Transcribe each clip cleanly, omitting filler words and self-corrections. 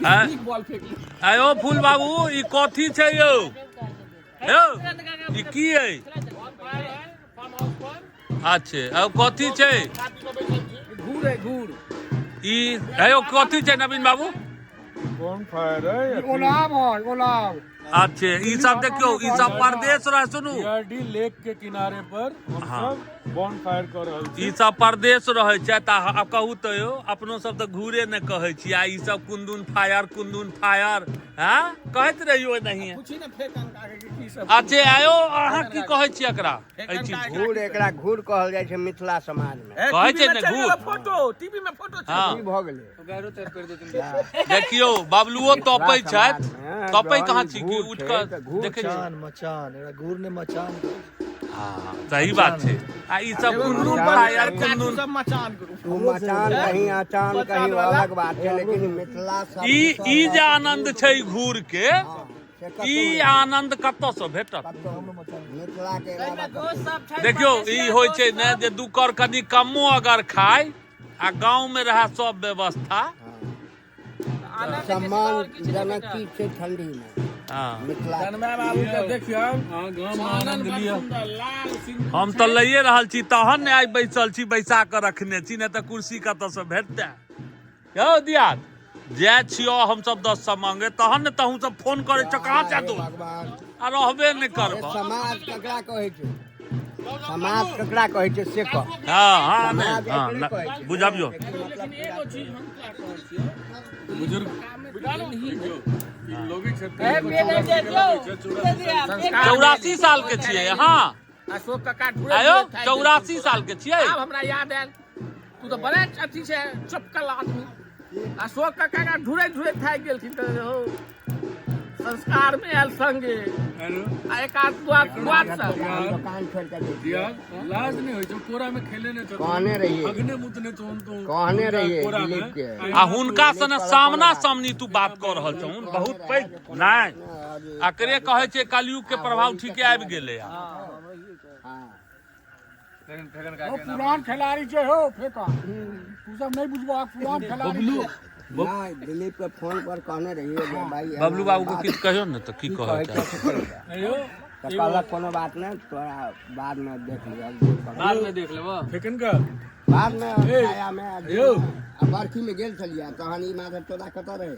आँय? बॉल फेंक आयो फूल बाबू, ई कथी छै यौ? यौ, ई की अइ? अच्छे, आ कथी छै? घूर है, घूर। ई आयो कथी छै नवीन बाबू? कौन फायर है? ओलाव है, ओलाव। अच्छे, ई सब देखियौ, ई सब परदेश रह, सुनू, डीआरडी लेक के किनारे पर हम सब बॉन फायर कर रहल छी। ई सब परदेश रहै छै तऽ आब कहू तऽ यौ, अपनो सब तऽ घूरे ने कहै छी, आ ई सब कुंदुन फायर, कुंदुन फायर, हैं, कहैत रहियो नहीं। पूछी ने फेर कंका के की सब। अच्छे, आयो अहाँ की कहै छी एकरा, एहि चीज? घूर, एकरा घूर कहल जाइ छै मिथिला समाज मे। कहै छै ने घूर। फोटो, टीवी में फोटो छै। हँ। की भऽ गेलै? देखियौ, बबलुओ तपै छथि। तपै जहन कहाँ छी कि घूर उठि छै, कऽ तऽ घूर देखै छी। मचान, मचान, एकरा घूर ने मचान। हँ, सही बात छै। आ ई सब कुंदुन फायर, कुंदुन सब मचान करू। तू मचान कहीं, अचान कहीं, ओ अलग बात छै, लेकिन मिथिला सब ई जे आनंद छै घूर के, से कतौ ई नहि। आनंद कतऽ से भेटत? कतौ मिथिला के अलावा कतौ। देखियौ, ई होइ छै ने जे दू कर कनि कमो अगर खाय आ गाँव में रहे सब व्यवस्था। सम्मानजनक चीज छै ठंडी मे। हँ। मिथिला तन्मय बाबू के देखियौ। अहाँ गाम मे आनंद लिअ। लाल सिंह। हम तऽ लैए रहल छी तहन ने आइ बैसल छी, बैसा कऽ रखने छी, नहि तऽ कुर्सी कतऽ से भेटतै यौ? दियाद जाय छियौ, हमसब 10 सए मांगे तहन ने तहूँ सब फोन करै छौ, कहाँ जा हे तू? भगवान। आ रहबे नहि करब। समाज ककरा कहै छै, समाज ककरा कहै छै से कह। हँ, समाज नहि, हँ एकरे कहै छै। बुझबियौ। एकर मतलब लेकिन एगो चीज हम क्या कहै छियौ, बुजुर्ग ई लोगे छथिन। 84 साल के छियै हँ। अशोक काका ढूंढे। आयो, 84 साल के छियै। आब हमरा याद आयल, तू तऽ बड़े अथी छै, चपकल आदमी। अशोक काका का ढूंढे ढूंढे थाकि गेलखिन तऽ हो संस्कार में आयल संगे आ एक आध दुआ दुआ सब। हम दोकान छोड़ि कऽ दै छियै। लाज नहि होइ छौ? कोरा में खेले ने छौ? कहने रहियै। अग्ने मुतने छौ तू। कहने रहियै कोरा में। दिलीप के। आ हुनका सने सामना सामनी तू बात कऽ रहल छहुन, बहुत पैघ नहि, एकरे कहै छै कलयुग के प्रभाव। ठीके आबि गेलै आब। हँ। पुरान खिलाड़ी छै हो फेका, तू सब नहीं बुझबा, पुरान खिलाड़ी छै। नहि, दिलीप के फोन पर कहने रहियै जे भाई एना बबलू बाबू के बात किछु कहियौ ने तऽ की की कहै कहै छै? छै से कहि दे। आयो। तऽ कहलक कोनो बात नहि, तोरा बाद मे देख लिअ। बाद में देख लेबो। फेकन का। बाद मे छाया मे यौ। आ बरखी मे गेल छलियै तहन ई माधव तोरा कतऽ रहे?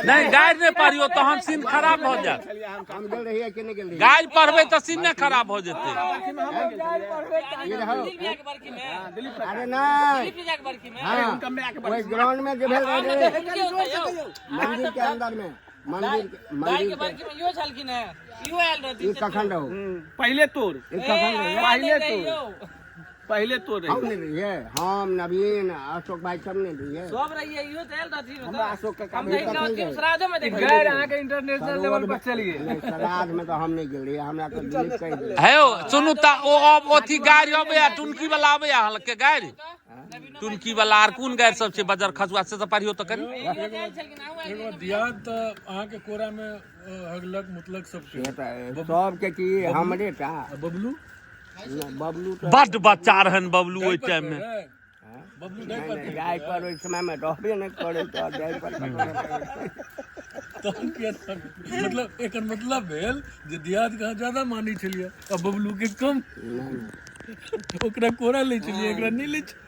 नहि, गारि नहि पढ़ियौ, तहन सीन खराब भऽ जायत। हम गेल रहियै कि नहि गेल रहियै? गारि पढ़बै तऽ सीन नहि खराब भऽ जेतै। ई रहौ। दिलीप भैया के बरखी में? अरे नहि। दिलीप भैया के बरखी में? हाँ, ओहि ग्राउंड में जे भेल रहे। के होता यौ? मंदिर के अंदर में, मंदिर के दाई मंदिर के के बरखी में इहो छलखिन है, इहो आयल रहथिन। ई कखन रहू? पहले तोर ई कखन रहियै? पहिले पहिले तोर, पहले तोर हम रही। नहि रहियै? हम, नवीन, अशोक भाई सब नहि रहियै? सब रहिए, इहो तऽ आयल रहथिन। हमरा अशोक काका हम तऽ हिनका अंतिम श्राद्धो में देखलियै। गैर अहाँके इंटरनेशनल लेवल पर चलि गेल। नहि, श्राद्ध में तऽ हम नहि गेल रहियै, हमरा तऽ दिलीप कहि देलक। हे यौ, सुनू तऽ, ओ अब अथी गारि अबैया, टुनकी वाला अबैया अहाँ के गारि? टुनकी वाला आर कोन गारि सब छै, बजर खसुआ, से सब पढ़ियौ तऽ कनि। इहो तऽ आयल छलखिन, अहूँ आयल। एगो दियाद तऽ अहाँके कोरा में हगलक मुतलक सबके। से तऽ सबके की, हमरे टा? आ बबलू? नहि, बबलू तऽ बड्ड बच्चा रहन बबलू ओहि टाइम मे। बबलू नहि, डायपर? नहि, डायपर ओहि समय मे रहबे नहि करै, तऽ डायपर ककरो नहि। तहन किया? मतलब एकर मतलब भेल जे दियाद के अहाँ ज्यादा मानै छलियै आ बबलू के कम। ओकरा कोरा लै छलियै, एकरा नहि लै छलियै।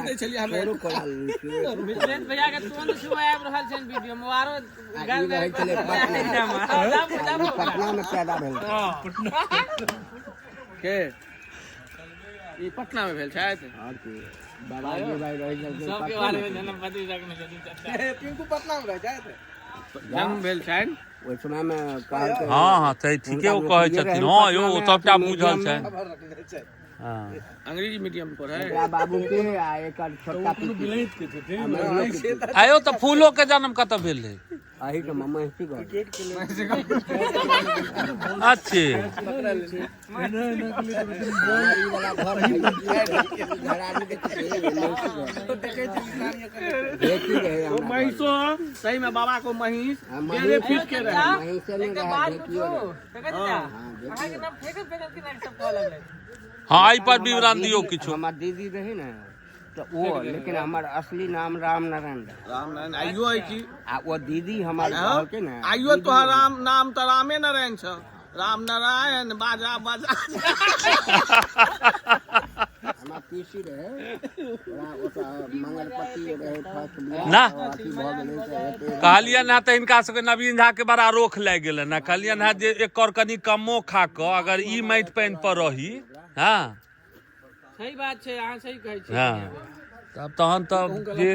दै छलियै हमरा। फेरो कोरा लेने छियै। मिथिलेश भैया के तुरंत सुबह आबि रहल छनि वीडियो में आरो। आ ई रहै छलै पटना, ई पटना मे पैदा भेल। के ई पटना में भेल छथि? आओर की, बाबाजी भाई रहै छलखिन सबके पटना बारे मे। में जन्म पत्री रखने छथिन चाचा। पिंकू पटना में रहै छथि। जन्म भेल छनि। ओहि समय मे कहलकै हँ हँ, सही, ठीके ओ कहै छथिन। हँ यौ, ओ सबटा बुझल छै। खबर रखने छथि। हँ। अंग्रेजी मीडियम पर है। एकरा बाबू के आ एकर छोटका कोनो पिती बिलैत के छथिन। आ मझिलो पिती। आयो, तऽ फूलो के जन्म कतऽ भेल रहै? एही के महिषी घर। अच्छे। एना एना के लिए तऽ बेचारी। ई वाला घर है, ई घर आदमी के छियै, महिषी घर। ढेकी रहै हमरा घर। महीषो सही में बाबा को महीष हाँ, 1.5 फीट के रहे। महिषे नहि एकटा रहै, बात ढेकियो पूछू? रहै। फेकन चाचा, हाँ, ढेकियो। अहाँके नाम फेकन फेकन केना सब कहऽ लगलै? हँ, एहि पर विवरण दियौ किछु। हमर दीदी रहै ने। तऽ ओ लेकिन हमर असली नाम राम नारायण रहै। राम नारायण आइयो है की आ ओ दीदी हमर कहलकै ने आइयो तोहर राम नाम तऽ रामे नारायण छ। राम नारायण बाजा बाजा। हमरा पीसी रहै, ओकरा ओतऽ मंगलपति रहै फर्स्ट बियाह, ना। तऽ अथी भऽ गेलै तऽ हेतै। कहलियनि हँ तऽ हिनका सबके नवीन झा के बड़ा रोख लागि गेलनि हँ। कहलियनि हँ जे एकर कनि कमो खा कऽ अगर ई माटि पानि पर रही। हँ सही बात छै, अहाँ सही कहै छी। हँ, तब तहन तऽ जे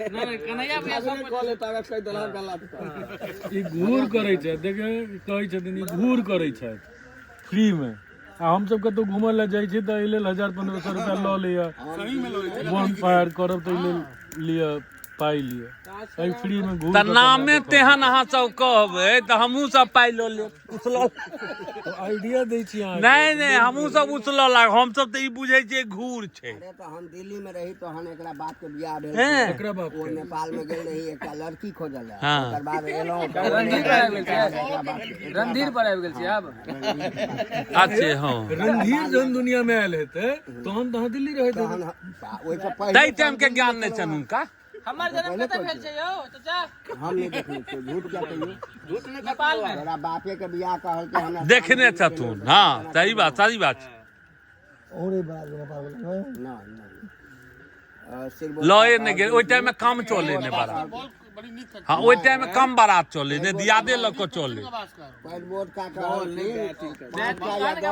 नहि नहि, कन्हैया भैया सब ई घूर करै छै, देखे कहै छथिन ई घूर करै छथि फ्री मे। आ हमसब कतहु घूमय लए जाइ छी तऽ एहि लेल 1000-1500 रुपया लऽ लैया। वन फायर करब तऽ एहि लेल लिअ पाइ लिअ, एहि फ्री मे घूर तऽ नामे तेहन अहाँ सब कहबै तऽ हमहूँ सब पाइ लऽ लेब। उछलल आइडिया दै छी अहाँ। नहि नहि, हमहूँ सब उछलऽ लाग, हमसब तऽ ई बुझै छियै घूर छै। अरे तऽ हम दिल्ली मे रही तहन एकरा बाप के बियाह भेल। हैं। एकरा बाप ओ नेपाल मे गेल रही एकटा लड़की खोजल लए। हाँ। ओकर बाद एलहुँ तऽ रणधीर पर आबि गेल छै। एकरा बाप के- रणधीर पर आबि गेल छै आब। अच्छे हँ। रणधीर जहन दुनिया मे आयल हेतै तहन तऽ अहाँ दिल्ली रहैत हेबै। तहन ओहिसँ पहिले ताहि टाइम के ज्ञान नहि छनि हुनका। हमर जन्म कतऽ भेल छै यौ चाचा? हम नहि देखने छियै, झूठ क्या कहियौ। नेपाल मे तोरा बापे के बियाह कहलकै हमरा। देखने छथुन। हँ, सही बात, सही बात छै। औरे बात नेपाल में ना ना, लए नहि गेल ओहि टाइम मे, कम चले ने बारात। हँ, ओहि टाइम मे कम बारात चले ने, दियादे लऽ कऽ चले। पैर बोर्ड का कहलखिन 5टा या 10।